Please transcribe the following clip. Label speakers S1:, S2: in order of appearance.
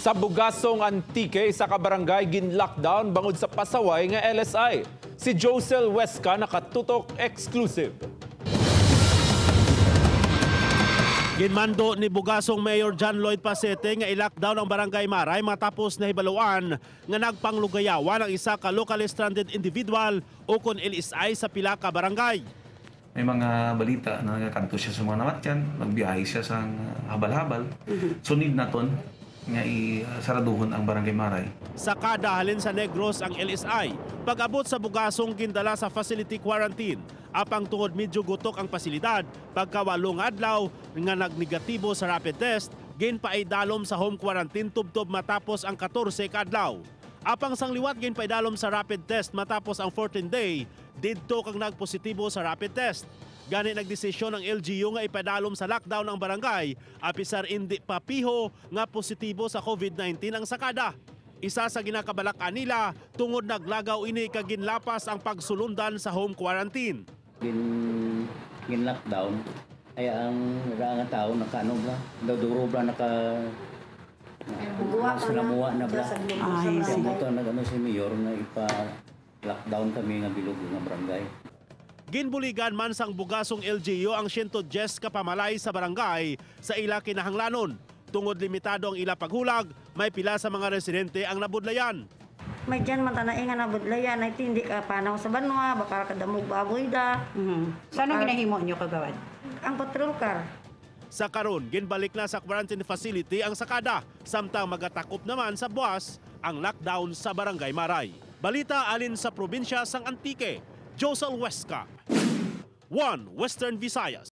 S1: Sa Bugasong, Antique, isa ka barangay gin-lockdown bangod sa pasaway nga LSI. Si Josel Huesca nakatutok exclusive.
S2: Ginmando ni Bugasong Mayor John Lloyd Pacete nga i-lockdown ang Barangay Maray matapos nahibaluan nga nagpanglugayawan ang isa ka locally stranded individual o kon LSI sa pila ka barangay.
S3: May mga balita na nagkanto siya sa mga namatyan, magbiyahe siya sa habal-habal. So need naton nga isaraduhon ang Barangay Maray.
S2: Sa kada halin sa Negros ang LSI, pag-abot sa Bugasong gindala sa facility quarantine. Apang tungod medyo gutok ang pasilidad, pagkawalong adlaw nga nagnegatibo sa rapid test, ginpaidalom sa home quarantine tubtob matapos ang 14 ka adlaw. Apang sangliwat ginpaidalom sa rapid test matapos ang 14 day, didto kag nagpositibo sa rapid test. Gani nagdesisyon ang LGU nga ipadalom sa lockdown ang barangay, apisar hindi papiho nga positibo sa COVID-19 ang sakada. Isa sa ginakabalakan nila tungod naglagaw ini kag ginlapas ang pagsulundan sa home quarantine.
S4: Gin lockdown ay ang nga tao nakaano bla duro bla naka sinamuha na bla.
S5: Ay,
S4: Kaya mo to nag ano si mayor nga ipa lockdown kami nga bilog nga barangay.
S2: Ginbuligan man sang Bugasong LGU ang 110 ka pamalay sa barangay sa ila kinahanglanon. Tungod limitado ang ila paghulag, may pila sa mga residente ang nabudlayan.
S5: May dyan man tanay nga nabudlayan ay hindi ka panaw sa banwa, baka kadamog baboy da.
S6: So anong ginahimo nyo, kagawad?
S5: Ang patrol car.
S2: Sa karon, ginbalik na sa quarantine facility ang sakada, samtang magatakop naman sa buwas ang lockdown sa Barangay Maray. Balita alin sa probinsya sang Antique, Josel Huesca, 1 Western Visayas.